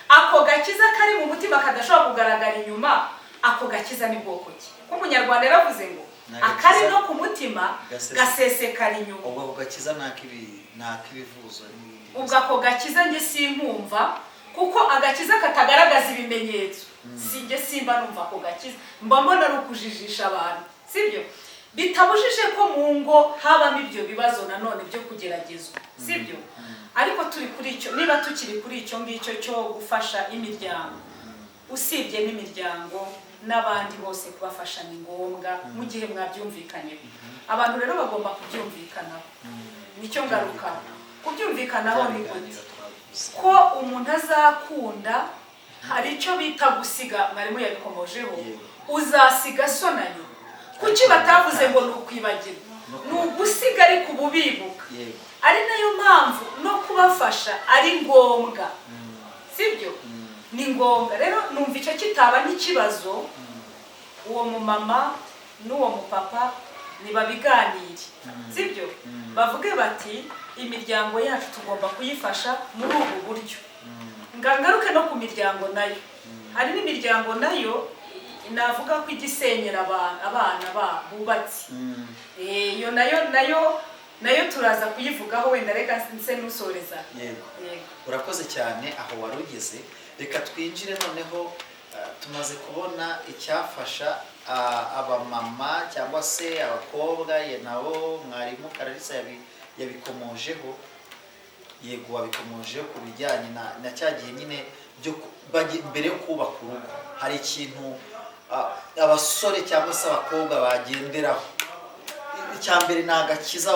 Ako gakiza kari mu mutima kadashobora kugaragara inyuma, ako gakiza ni bwoko ki? Ko umunyarwanda yaravuze ngo Ni agakiza akari no ku mutima gasesekara inyuma. Ubwo ako gakiza ni ak'ibivuzo n'ibindi. Ubwo ako gakiza njye sinkumva, kuko agakiza katagaragaza ibimenyetso, sinjye simba numva ako gakiza, mba mbona ari ukujijisha abantu. Sibyo bitabujije ko mu ngo habamo ibyo bibazo nanone byo kugeragezwa, sibyo? Ariko turi kuri icyo, niba tukiri kuri icyo ngicyo cyo gufasha imiryango, usibye n'imiryango n'abandi bose, kubafasha ni ngombwa mu gihe mwabyumvikanyeho. Abantu rero bagomba kubyumvikanaho, nicyo ngaruka. Kubyumvikanaho Bya ni gute? biganiro twavuze. Ko umuntu azakunda, hari icyo bita gusiga, mwarimu yabikomojeho. Uzasiga so na nyuma. Kuki batavuze ngo ni ukwibagirwa? Ni ugusiga, ariko ubu bibuka. Ari nayo mpamvu no kubafasha ari ngombwa, sibyo? Ni ngombwa rero, numva icyo kitaba n'ikibazo. Uwo mumama n'uwo mupapa nibabiganire, sibyo? Bavuge bati imiryango yacu tugomba kuyifasha muri ubu buryo. Ngaruke no ku miryango nayo, hari n'imiryango nayo navuga ko igisenyera abana bubatse. Iyo nayo turaza kuyivugaho wenda, reka nse nusoreza. Yego. Yego. Urakoze cyane aho wari ugeze. Reka twinjire noneho, tumaze kubona icyafasha abamama cyangwa se abakobwa, ye nabo mwarimu Kararisa yabikomojeho. Yego, wabikomoje ku bijyanye na cya gihe nyine byo mbere yo kubaka urugo, hari ikintu abasore cyangwa se abakobwa bagenderaho. Icya mbere ni agakiza.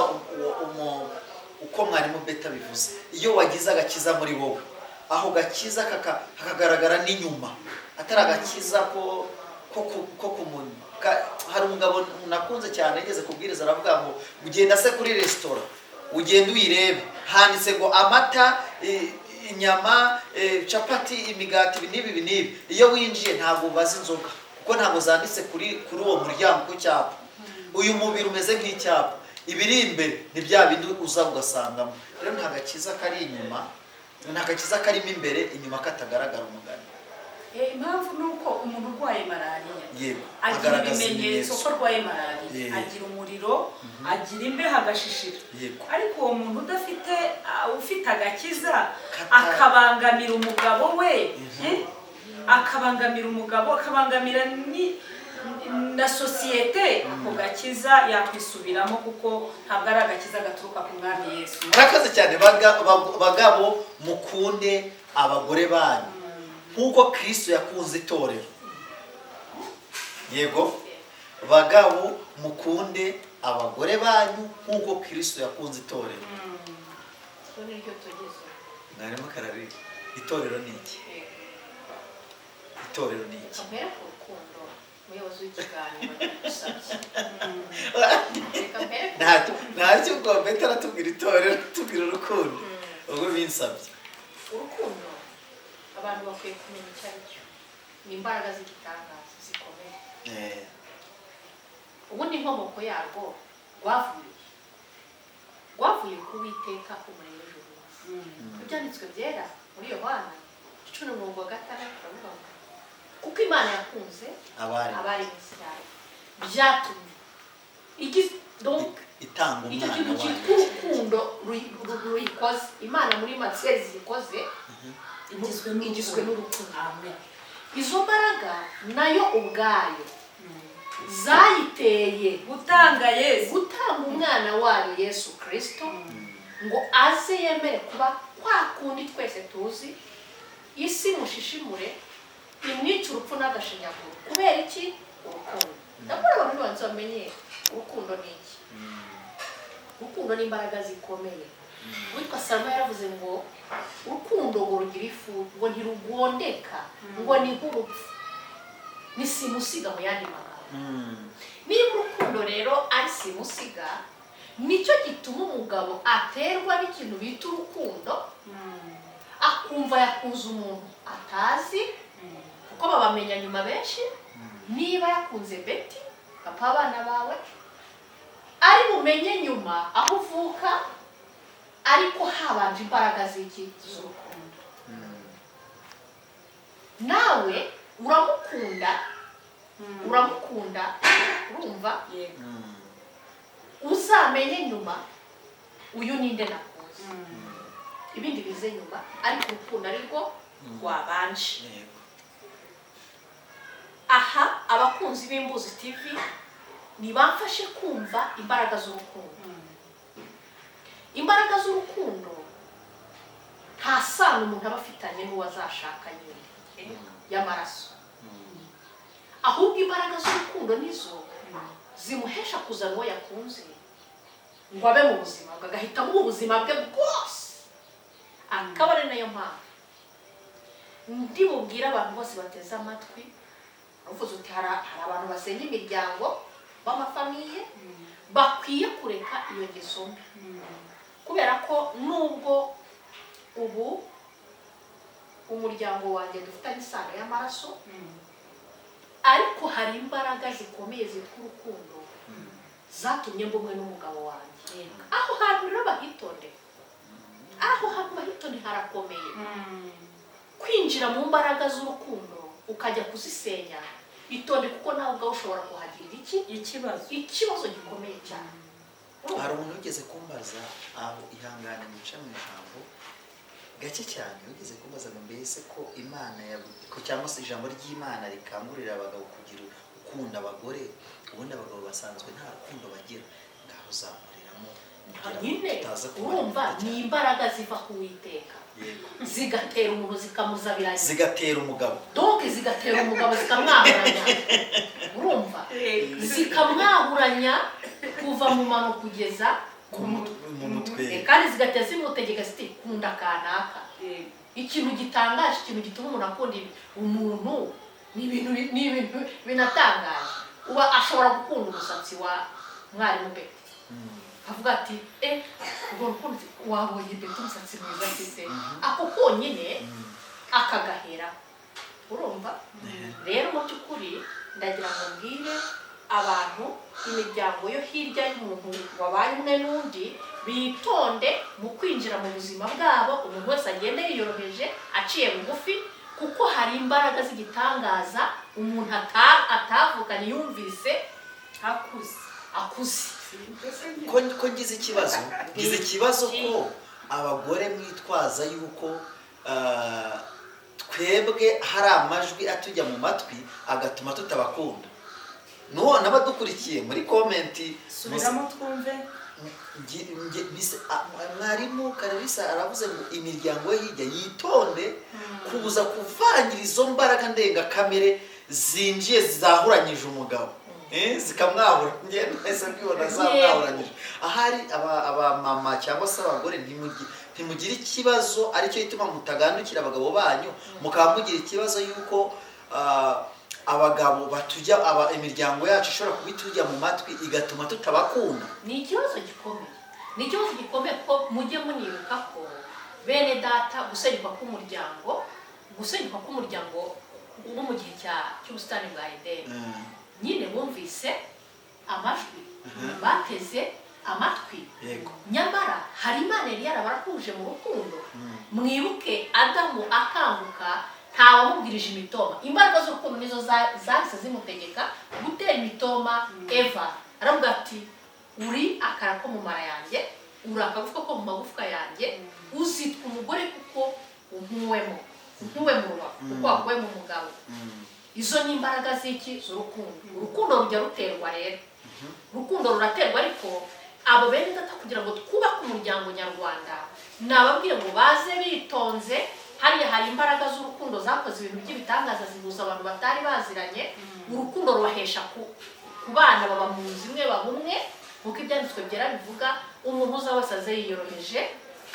Uko mwarimu Beta bivuze, iyo wagize agakiza muri wowe, aho gakiza kakagaragara n'inyuma, atari agakiza ko ku munwa. Hari umugabo nakunze cyane yigeze kubwiriza, aravuga ngo ugenda se kuri resitora, ugenda uyirebe, handitse ngo amata, inyama, capati, imigati, ibi n'ibi, ibi n'ibi. Iyo winjiye ntabwo ubaza inzoga, kuko ntabwo zanditse kuri uwo muryango ku cyapa. Uyu mubiri umeze nk'icyapa, ibiri imbere ni bya bindi uza ugasangamo. Rero nta gakiza kari inyuma, nta gakiza karimo imbere, inyuma katagaragara, umugani. Impamvu ni uko umuntu urwaye malariya agira agaragaza ibimenyetso ko arwaye malariya, agira umuriro, agira imbeho, agashishira. Ariko uwo muntu udafite, ufite agakiza, akabangamira umugabo we, akabangamira umugabo, akabangamira na sosiyete, ako gakiza yakwisubiramo, kuko ntabwo ari agakiza gaturuka ku Mwami Yesu. Murakoze cyane. Bagabo, mukunde abagore banyu nk'uko Kristo yakunze itorero. Yego, bagabo, mukunde abagore banyu nk'uko Kristo yakunze itorero. Ubwo niryo tugeze. Mwarimu Karari, itorero ni iki? Itorero ni iki? Reka mpere ku rukundo, umuyobozi w'ikiganiro ndagusabye, reka mpere ku Ntacyo, ntacyo. Ubwo Beta aratubwira itorero, tubwira urukundo, ubwo binsabye. Urukundo abantu bakwiye kumenya icyo ari cyo. Ni imbaraga z'igitangaza zikomeye. Ubundi inkomoko yarwo rwavuye ku Witeka umuremyi w'ijuru n'isi. Ibyanditswe byera muri Yohana 10:6 turavuga ngo kuko Imana yakunze abari abari mu isi yayo, byatumye donc itanga icyo umwana kintu wayo. cyitwa urukundo ruyikoze. Imana muri matière ziyikoze igizwe igizwe n'urukundo. Amen. Izo mbaraga nayo ubwayo zayiteye gutanga Yesu, gutanga umwana wayo Yesu Kirisito, ngo aze yemere kuba kwa kundi twese tuzi, isi mushishimure, imwice urupfu n'agashinyaguro. Kubera iki? Urukundo. Ndabona abantu ntibanze bamenye urukundo ni iki. Urukundo ni imbaraga zikomeye. Uwitwa Salomo yaravuze ngo urukundo ngo rugira ifu, ngo ntirugondeka, ngo ni nk'urupfu, ni simusiga mu yandi magambo. Niba urukundo rero ari simusiga, nicyo gituma umugabo aterwa n'ikintu bita urukundo, akumva yakunze umuntu atazi, kuko babamenya nyuma benshi. Niba yakunze Beti, papa abana bawe, ari bumenye nyuma aho uvuka, ariko habanje imbaraga z'iki? Z'urukundo. Nawe uramukunda, uramukunda, urumva? Yego. Uzamenye nyuma uyu ninde nakunze, ibindi bize nyuma, ariko urukundo arirwo rwabanje. Aha abakunzi b'Imbuzi TV ntibamfashe kumva imbaraga z'urukundo. Imbaraga z'urukundo, nta sano umuntu aba afitanye n'uwo azashaka nyine y'amaraso, ahubwo imbaraga z'urukundo nizo zimuhesha kuzana uwo yakunze ngo abe mu buzima bwe, agahitamo ubuzima bwe bwose. Akaba ari nayo mpamvu ndi bubwire abantu bose bateze amatwi, uvuze uti hari abantu basenya imiryango b'amafamille, bakwiye kureka iyo ngeso mbi, kubera ko nubwo ubu umuryango wanjye dufitanye isano y'amaraso, ariko hari imbaraga zikomeye zitwa urukundo zatumye mbumwe n'umugabo wanjye. Aho hantu rero bahitonde, aho hantu bahitonde, harakomeye. Kwinjira mu mbaraga z'urukundo ukajya kuzisenya, itonde, kuko nawe ubwawe ushobora kuhagirira iki? Ikibazo. Ikibazo gikomeye cyane. Hari umuntu wigeze kumbaza aho, ihangane muce mu ijambo gake cyane, wigeze kumbaza ngo mbese ko Imana ko cyangwa se ijambo ry'Imana rikangurira abagabo kugira gukunda abagore, ubundi abagabo basanzwe nta rukundo bagira, ngaho uzamuriramo. Kugira ngo Nyine tutaza kubara urumva iminota ni cyane. imbaraga ziva ku Witeka, zigatera umuntu, zikamuzabiranya. Zigatera umugabo. Donc zigatera umugabo, zikamwahuranya, urumva, zikamwahuranya kuva mu mano kugeza ku mutwe, mu mutwe. Kandi zigatera zimutegeka ziti: "Kunda kanaka." Ikintu gitangaje, ikintu gituma umuntu akunda umuntu, ni ibintu binatangaje. Uba ashobora gukunda umusatsi wa mwarimu Beti, avuga ati: "E, urwo rukundo, wabonye Beti umusatsi mwiza afite?" Ako konyine akagahera. Urumva rero, mu by'ukuri ndagira ngo mbwire abantu, imiryango yo hirya y'umuntu wabaye umwe n'undi, bitonde mu kwinjira mu buzima bwabo. Umuntu wese agende yiyoroheje, aciye bugufi, kuko hari imbaraga z'igitangaza umuntu atavukanye, yumvise akuze. Akuze. Ko ngize ikibazo ko abagore mwitwaza yuko twebwe hari amajwi atujya mu matwi agatuma tutabakunda. Nuwo n'abadukurikiye muri comment. Subiramo twumve. Mwarimu Kararisa aravuze ngo imiryango yo hirya yitonde kuza kuvangira izo mbaraga ndengakamere zinjiye zahuranyije umugabo, zikamwahura. Njye nahise mbibona zamwahuranyije. Ahari abamama cyangwa se abagore, ntimugire ikibazo aricyo gituma mutagandukira abagabo banyu, mukaba mugira ikibazo yuko abagabo batujya imiryango yacu ishobora kuba itujya mu matwi igatuma tutabakunda. Ni ikibazo gikomeye, ni ikibazo gikomeye, kuko mujye munibuka ko, bene data, gusenyuka k'umuryango wo mu gihe cy'ubusitani bwa Edeni, nyine bumvise amajwi, bateze amatwi. Nyamara hari Imana yari yarabarahuje mu rukundo. Mwibuke Adamu akanguka, ntawamubwirije imitoma. Imbaraga z'urukundo nizo zahise zimutegeka gutera imitoma Eva. Aravuga ati: "Uri akara ko mu mara yanjye, uri akagufwa ko mu magufwa yanjye, uzitwa umugore kuko unkuwemo, unkuwe mu rubavu, kuko wakuwe mu mugabo." Izo ni imbaraga z'iki? Z'urukundo. Urukundo rujya ruterwa rero, urukundo ruraterwa. Ariko abo bene data, kugira ngo twubake umuryango nyarwanda, nababwiye ngo baze bitonze. Hariya hari imbaraga z'urukundo zakoze ibintu by'ibitangaza, zihuza abantu batari baziranye. Urukundo rubahesha ku bana, baba mu nzu imwe, baba umwe, nk'uko Ibyanditswe Byera bivuga. Umuntu uza wese aze yiyoroheje,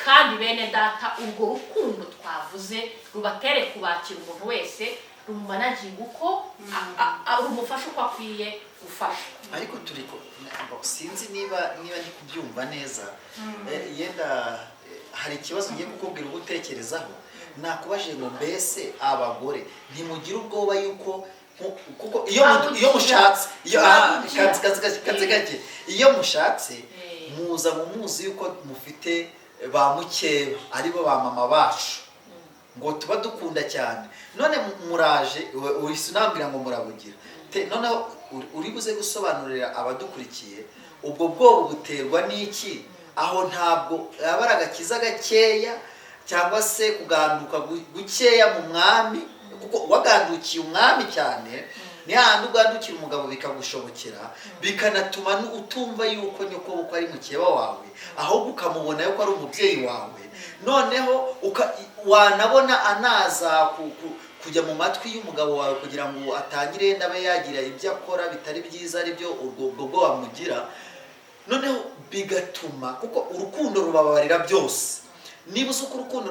kandi bene data, urwo rukundo twavuze rubatere kubakira umuntu wese, rumumanaginga uko rumufasha uko akwiye gufashwa. Ariko turi sinzi niba ndi kubyumva neza. Yenda hari ikibazo ngiye kukubwira uba utekerezaho. Nakubajije ngo: mbese abagore ntimugire ubwoba yuko kuko iyo mushatse, iyo aha, Turabugira. kanze gake, iyo mushatse muza mu muzi yuko mufite ba mukeba, aribo ba mama bacu, ngo tuba dukunda cyane. None muraje uhise unambwira ngo murabugira. Noneho uri buze gusobanurira abadukurikiye ubwo bwoba buterwa n'iki? Aho ntabwo aba ari agakiza gakeya cyangwa se kuganduka gukeya mu Mwami, kuko wagandukiye Umwami cyane ni hahandi ugandukira umugabo bikagushobokera, bikanatuma utumva yuko nyokobukwe ari mukeba wawe, ahubwo ukamubona yuko ari umubyeyi wawe. Noneho wanabona anaza kujya mu matwi y'umugabo wawe kugira ngo atangire yenda abe yagira ibyo akora bitari byiza, aribyo ubwo bwoba mugira. Noneho bigatuma, kuko urukundo rubabarira byose, niba uzi uko urukundo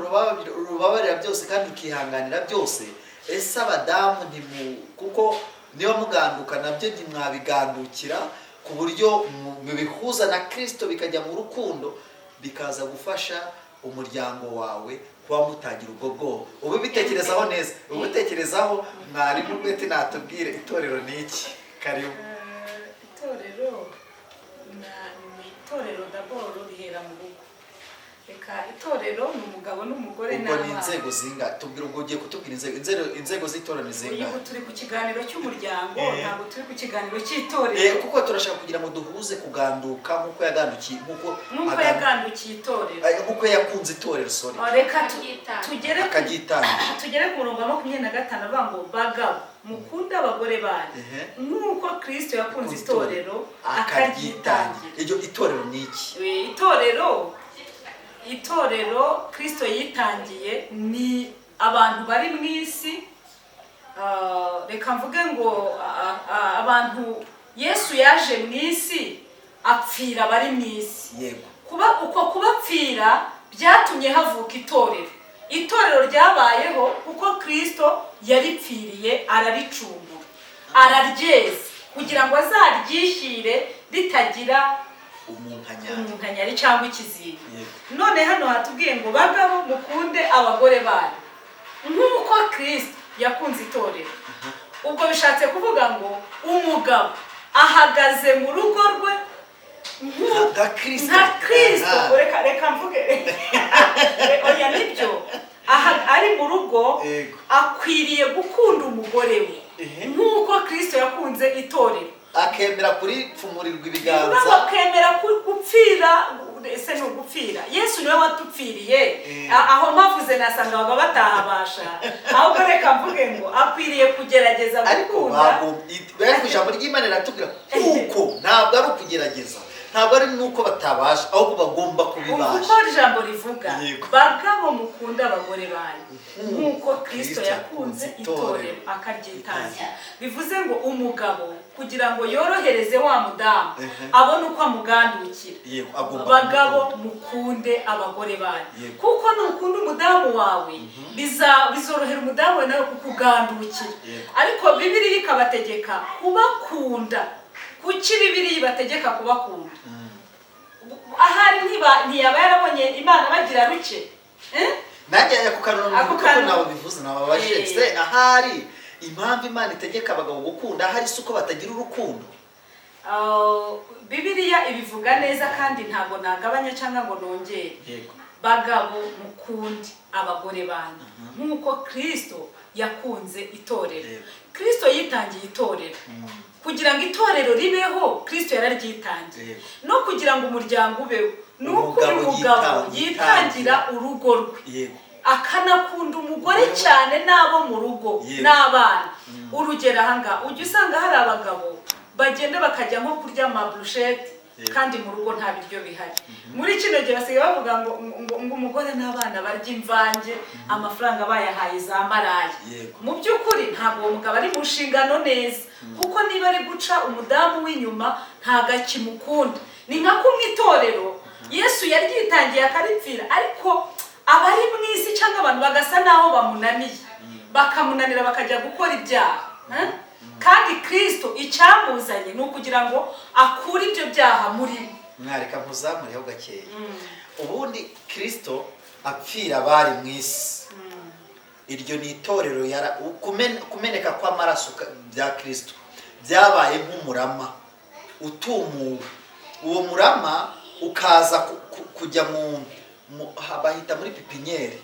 rubabarira byose kandi rukihanganira byose, ese abadamu ntimu, kuko niba muganduka nabyo ntimwabigandukira ku buryo mubihuza na Kirisito, bikajya mu rukundo, bikaza gufasha umuryango wawe kuba mutagira ubwo bwoba? Ubu bitekerezaho neza, ubu bitekerezaho. Mwarimu Beti natubwire, itorero ni iki? Karibu. Itorero ni itorero, d'abord rihera mu rugo. Reka Reka, itorero ni umugabo n'umugore Ubwo ni n'abana. inzego zinga? Tubwira, ubwo ugiye kutubwira inzego z'itorero ni zingahe? Ubu turi ku kiganiro cy'umuryango, ntabwo turi ku kiganiro cy'itorero. Kuko turashaka kugira ngo duhuze kuganduka nk'uko yagandukiye, nk'uko Nk'uko yagandukiye itorero. Nk'uko yakunze itorero, sorry. Oh, reka Akaryitanga. tugere Akaryitanga. Tugere ku murongo wa 25, avuga ngo: "Bagabo, mukunde abagore banyu nk'uko Kristo yakunze itorero akaryitangira." akaryitangira." Iryo itorero ni iki? Itorero Kristo yitangiye ni abantu bari mu isi. Reka mvuge ngo abantu, Yesu yaje mu isi apfira abari mu isi. Kuba uko kubapfira byatumye havuka itorero. Itorero ryabayeho kuko Kristo yaripfiriye, araricungura, araryeza kugira ngo azaryishyire ritagira umunkanyari. Umunkanyari cyangwa ikizinga. None hano hatubwiye ngo: "Bagabo, mukunde abagore banyu nk'uko Kristo yakunze itorero." Ubwo bishatse kuvuga ngo umugabo ahagaze mu rugo rwe Nka Kristo. Nka Kristo. Reka mvuge, oya, nibyo. Aha ari mu rugo, akwiriye gukunda umugore we nk'uko Kristo yakunze itorero. Akemera kuripfumurirwa ibiganza. Bakemera gupfira. Ese ni ugupfira? Yesu niwe watupfiriye. Aho mpavuze nasanga baba batahabasha. Ahubwo reka mvuge ngo akwiriye kugerageza Ariko gukunda. Ariko ijambo ry'Imana riratubwira kuko ntabwo ari ukugerageza, ntabwo ari nuko batabasha, ahubwo bagomba kubibasha. Uko ijambo rivuga: "Bagabo, mukunde abagore banyu nk'uko Kristo Kristo yakunze yakunze itorero itorero akaryitangira." Bivuze ngo umugabo, kugira ngo yorohereze wa mudamu, abone uko amugandukira, Yego, agomba bagabo, kumukunda. mukunde abagore banyu, kuko nukunda umudamu wawe bizorohera umudamu wawe nawe kukugandukira. Ariko Bibiliya ikabategeka kubakunda. Kuki Bibiliya ibategeka kubakunda? Ahari ntiyaba yarabonye Imana bagira ruke? Eh? Nanjye ako kantu Ako kuko kantu. Ntabwo bivuze, nababaje. Se ahari impamvu Imana itegeka abagabo gukunda, ahari si uko batagira urukundo? Bibiliya ibivuga neza kandi ntabwo nagabanya cyangwa ngo nongere. Bagabo, mukunde abagore banyu nk'uko Kristo yakunze itorero. Kristo yitangiye itorero. Kugira ngo itorero ribeho, Kristo yararyitangiye. No kugira ngo umuryango ubeho, ni uko uyu Umugabo mugabo yitangira urugo rwe, akanakunda umugore cyane n'abo mu rugo n'abana. Urugero, ahangaha ujya usanga hari abagabo bagenda bakajya nko kurya amaburushete kandi mu rugo nta biryo bihari. Muri kino gihe basigaye bavuga ngo umugore n'abana barya imvange, amafaranga bayahaye za maraya. Mu by'ukuri ntabwo uwo mugabo ari mu nshingano neza, kuko niba ari guca umudamu w'inyuma, ntabwo akimukunda. Ni nka kumwe itorero Yesu yaryitangiye akaripfira, ariko abari mu isi cyangwa abantu bagasa n'aho bamunaniye, bakamunanira, bakajya gukora ibyaha. Eh? Kandi Kristo icyamuzanye ni ukugira ngo akure ibyo byaha muri bo. Mwareka nkuzamureho gakeya. Ubundi Kristo apfira abari mu isi, iryo ni itorero. Kumeneka kw'amaraso bya Kristo byabaye nk'umurama utumuwe. Uwo murama ukaza kujya bahita muri pépinière.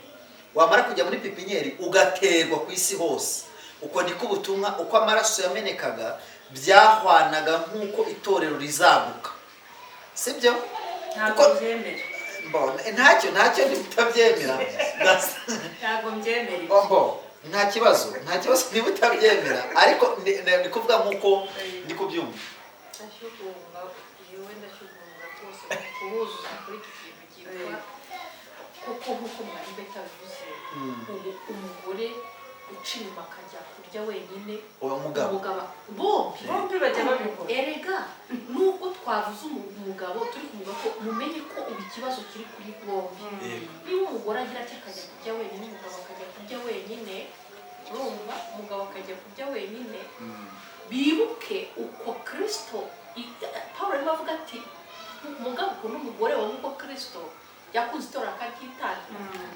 Wamara kujya muri pépinière, ugaterwa ku isi hose. Uko niko ubutumwa, uko amaraso yamenekaga, byahwanaga nk'uko itorero rizaguka, sibyo? Ntabwo mbyemera. Mbona ntacyo niba utabyemera. Ntabwo mbyemera. Ombo, nta kibazo niba utabyemera, ariko ni kuvuga nk'uko ndi kubyumva. Ndashyugunga, yewe, ndashyugunga rwose kubuzuza kuri iki kintu cyitwa, kuko nk'uko mwari beta bivuze, ubu umugore uca inyuma akajya kurya wenyine, Uwo mugabo. Umugabo, bombi. Bombi bajya babikora. Erega nubwo twavuze umugabo, turi kuvuga ko mumenye ko ubu ikibazo kiri kuri bombi. Niba umugore agira ati akajya kurya wenyine, umugabo akajya kurya wenyine, urumva, umugabo akajya kurya wenyine, bibuke uko Kristo, Paul arimo avuga ati: "Umugabo ukunda umugore wawe nk'uko Kristo yakunze itorero akaryitangira."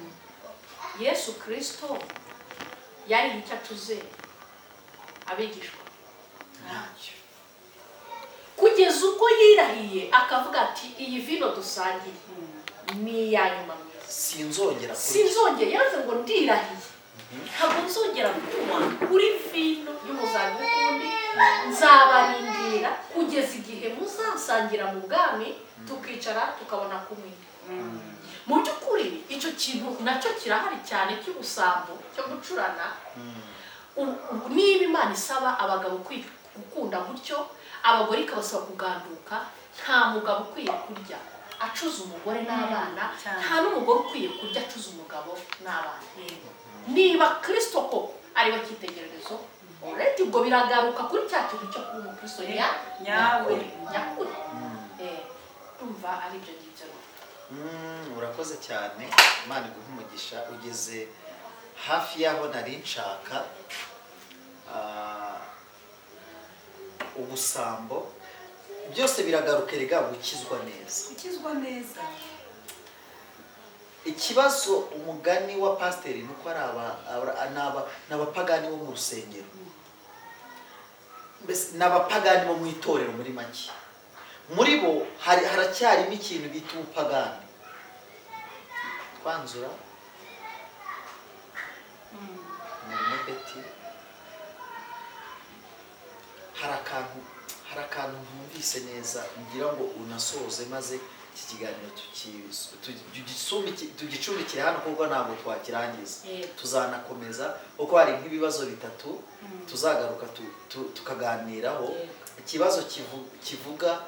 Yesu Kristo yari icyo atuze abigishwa? Ntacyo. Kugeza ubwo yirahiye akavuga ati: "Iyi vino dusangiye ni iya nyuma mu isi." Sinzongera kurya. Sinzongera, yaravuze ngo ndirahiye, ntabwo nzongera kunywa kuri vino y'umuzabibu ukundi, nzabarindira kugeza igihe muzasangira mu bwami, tukicara tukabona kunywa. Mu by'ukuri icyo kintu nacyo kirahari cyane cy'ubusambo, cyo gucurana. Niba Imana isaba abagabo gukunda gutyo, abagore ikabasaba kuganduka, nta mugabo ukwiye kurya acuza umugore n'abana, nta n'umugore ukwiye kurya acuza umugabo n'abana. Niba Kirisito koko ari we cyitegererezo, already ubwo biragaruka kuri cya kintu cyo kuba umukristo nyawe. Nyakuri. Ndumva ari ibyo ngibyo. Urakoze cyane, Imana iguhe umugisha. Ugeze hafi y'aho nari nshaka. Ubusambo byose biragaruka erega gukizwa neza. Gukizwa neza. Ikibazo, umugani wa pasiteri, ni uko ari ni abapagani bo mu rusengero, mbese ni abapagani bo mu itorero. Muri make, muri bo hari haracyarimo ikintu bita ubupagani. Twanzura, umurimo Beti, hari akantu ntumvise neza, ngira ngo unasoze maze iki kiganiro tugicumbikire hano, kuko ntabwo twakirangiza. Tuzanakomeza, kuko hari nk'ibibazo bitatu tuzagaruka tukaganiraho. Ikibazo kivuga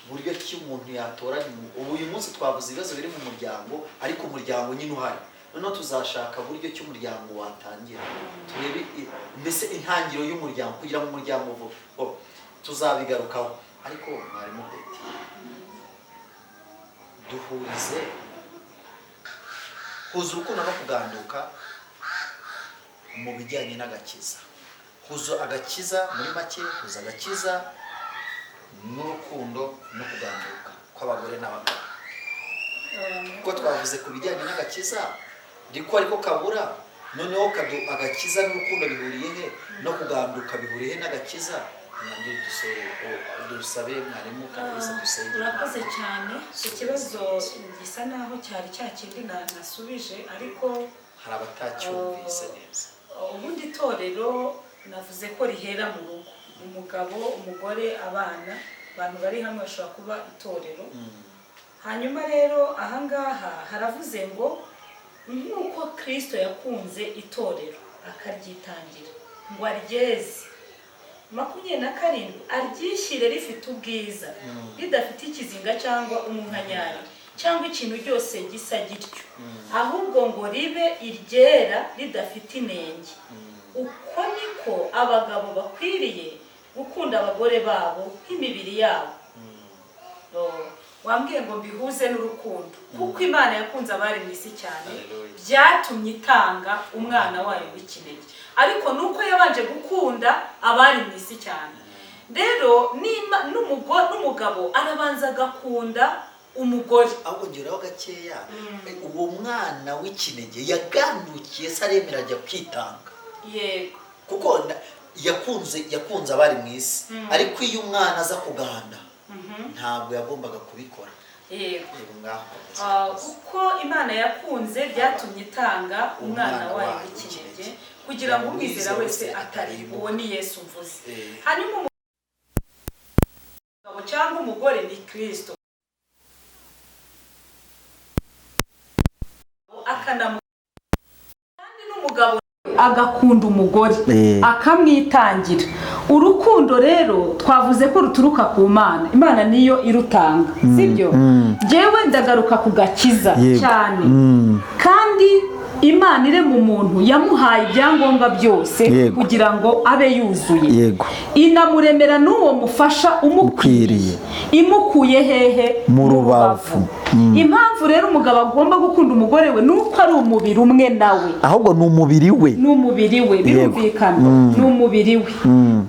buryo ki umuntu yatoranya ubu uyu munsi twavuze ibibazo biri mu muryango, ariko umuryango nyine uhari. Noneho tuzashaka buryo ki umuryango watangira, turebe mbese intangiriro y'umuryango kugira ngo umuryango uvuge. Oh, tuzabigarukaho. Ariko mwarimu Beti, duhurize, huza urukundo no kuganduka mu bijyanye n'agakiza. Huza agakiza, muri make, huza agakiza n'urukundo no kuganduka kw'abagore n'abagabo, kuko twavuze ku bijyanye n'agakiza ariko kabura. Noneho agakiza n'urukundo bihuriye he no kuganduka? Bihuriye he n'agakiza? Nabyo dusabe mwarimu Kalisa dusenge. Urakoze cyane. Ikibazo gisa naho cyari cya kindi nasubije, ariko hari abatacyumvise neza. Ubundi itorero navuze ko rihera mu rugo: umugabo, umugore, abana. Abantu bari hamwe bashobora kuba itorero. Hanyuma rero ahangaha haravuze ngo nk'uko Kirisito yakunze itorero akaryitangira ngo aryeze, 27, aryishyire rifite ubwiza, ridafite ikizinga cyangwa umunkanyari cyangwa ikintu cyose gisa gityo, ahubwo ngo ribe iryera ridafite inenge. Uko niko abagabo bakwiriye gukunda abagore babo nk'imibiri yabo. Wambwiye ngo mbihuze n'urukundo, kuko Imana yakunze abari mu isi cyane, Hallelujah. byatumye itanga umwana wayo w'ikinege, ariko nuko yabanje gukunda abari mu isi cyane. Rero n'umugabo arabanza agakunda umugore. Ahubwo ngeraho gakeya, uwo mwana w'ikinege yagandukiye se, aremera ajya kwitanga. Kuko yakunze abari mu isi, ariko iyo umwana aza kuganda ntabwo yagombaga kubikora. Yego, ngaho komeza. Kuko Imana yakunze, byatumye itanga umwana Umwana wayo wayo w'ikinege, w'ikinege, kugira ngo umwizera wese atari atari uwo ni Yesu mvuze. Hanyuma umugabo cyangwa umugore ni Kristo, akanamu kandi n'umugabo agakunda umugore, akamwitangira. Urukundo rero twavuze ko ruturuka ku Mana, Imana niyo irutanga, sibyo? Njyewe ndagaruka ku gakiza cyane. Kandi Imana irema umuntu yamuhaye ibyangombwa byose kugira ngo abe yuzuye, inamuremera n'uwo mufasha umukwiriye. Imukuye hehe? Mu rubavu. Impamvu rero umugabo agomba gukunda umugore we ni uko ari umubiri umwe nawe. Ahubwo ni umubiri we. Ni umubiri we, birumvikana, ni umubiri we,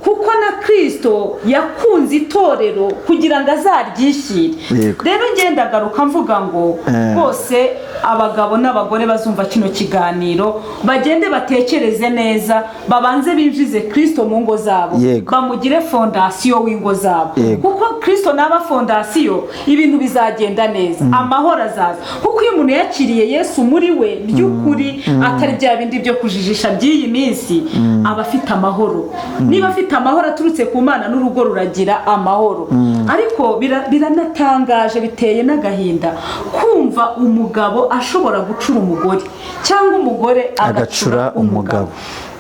kuko Nk'uko na Kristo yakunze itorero kugira ngo azaryishyire. Rero ngenda garuka mvuga ngo bose abagabo n'abagore bazumva kino kiganiro bagende batekereze neza, babanze binjize Kristo mu ngo zabo, bamugire fondasiyo w'ingo zabo. Kuko Kristo naba fondasiyo, ibintu bizagenda neza, amahoro azaza. Kuko iyo umuntu yakiriye Yesu muri we by'ukuri, atari bya bindi byo kujijisha by'iyi minsi, aba afite amahoro. Niba afite amahoro aturutse ku Mana, n'urugo ruragira amahoro. Ariko biranatangaje, biteye n'agahinda kumva umugabo ashobora gucura umugore, cyangwa umugore agacura umugabo,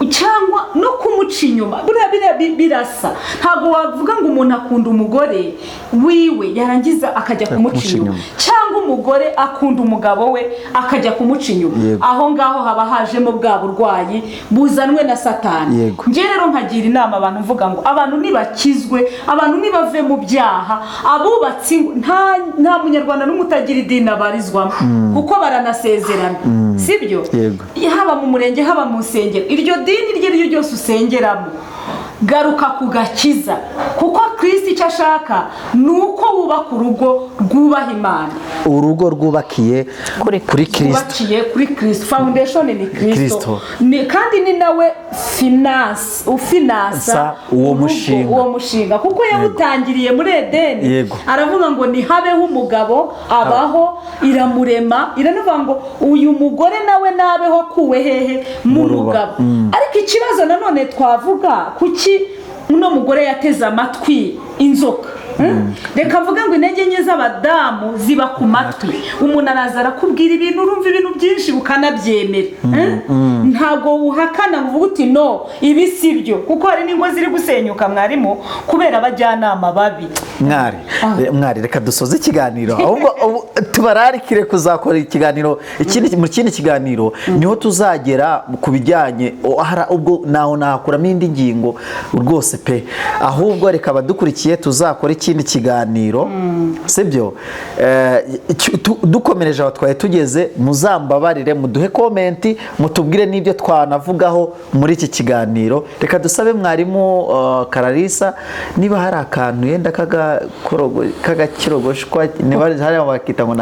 cyangwa no kumuca inyuma. Buriya birasa. Ntabwo wavuga ngo umuntu akunda umugore wiwe yarangiza akajya kumuca inyuma, cyangwa umugore akunda umugabo we akajya kumuca inyuma. Aho ngaho haba hajemo bwa burwayi buzanwe na Satani. Njye rero nkagira inama abantu mvuga ngo abantu nibakizwe, abantu nibave mu byaha, abubatsi nta munyarwanda n'umwe utagira idini abarizwamo, kuko baranasezerana, sibyo? Haba mu murenge, haba mu nsengero, iryo dini iryo ari ryo ryose usengeramo, garuka ku gakiza, kuko Kristo icyo ashaka ni uko wubaka urugo rwubaha Imana, urugo rwubakiye kuri Kristo, rwubakiye kuri Kristo. Foundation ni Kristo, kandi ni nawe finance ufinansa uwo mushinga, uwo mushinga, kuko yawutangiriye muri Edeni. Aravuga ngo nihabeho umugabo, abaho, iramurema, iranavuga ngo uyu mugore nawe nabeho akuwe hehe? Mu mugabo. Ariko ikibazo nanone twavuga, kuki uno mugore yateze amatwi inzoka? Reka mvuge ngo intege nke z'abadamu ziba ku matwi. Umuntu araza arakubwira ibintu, urumva ibintu byinshi ukanabyemera, ntabwo uhakana ngo uvuge uti no ibi si byo, kuko hari n'ingo ziri gusenyuka mwarimu kubera abajyanama babi. Mwari reka dusoze ikiganiro, ahubwo tubararikire kuzakora ikiganiro mu kindi kiganiro, niho tuzagera ku bijyanye ubwo naho nakuramo indi ngingo rwose pe. Ahubwo reka abadukurikiye tuzakora ikindi kiganiro, sibyo? Dukomereje aho twari tugeze, muzambabarire muduhe komenti, mutubwire n'ibyo twanavugaho muri iki kiganiro. Reka dusabe mwarimu Kararisa niba hari akantu yenda k'agakirogoshwa, niba hariya bakita ngo ni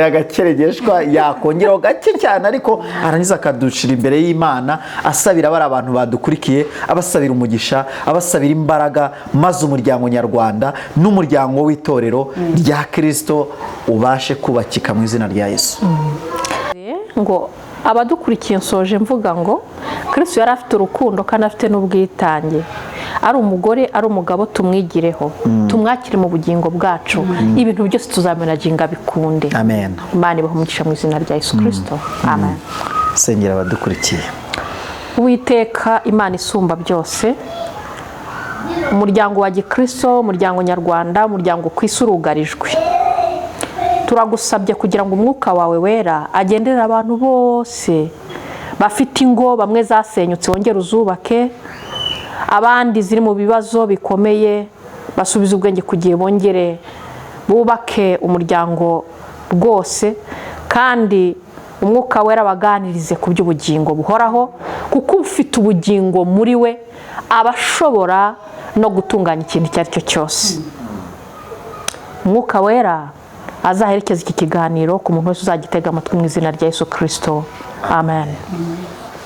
agakiregeshwa, yakongeraho gake cyane, ariko arangiza akadushira imbere y'Imana, asabira bari abantu badukurikiye, abasabira umugisha, abasabira imbaraga, maze umuryango nyarwanda n'umuryango w'itorero rya Kristo ubashe kubakika mu izina rya Yesu. Ngo abadukurikiye, nsoje mvuga ngo Kristo yari afite urukundo kandi afite n'ubwitange, ari umugore ari umugabo, tumwigireho, tumwakire mu bugingo bwacu, ibintu byose tuzamenaginga bikunde. Amen. Imana ibahe umugisha mu izina rya Yesu Kristo. Amen. Sengera abadukurikiye. Uwiteka Imana isumba byose, umuryango wa Gikristo, umuryango nyarwanda, umuryango ku isi urugarijwe, turagusabye kugira ngo umwuka wawe wera agenderere abantu bose bafite ingo, bamwe zasenyutse wongere uzubake, abandi ziri mu bibazo bikomeye basubize ubwenge kugiye bongere bubake umuryango rwose, kandi umwuka wera baganirize ku by'ubugingo buhoraho, kuko ufite ubugingo muri we abashobora no gutunganya ikintu icyo ari cyo cyose. Umwuka wera azaherekeza iki kiganiro ku muntu wese uzagitega amatwi mu izina rya Yesu Kristo. Amen.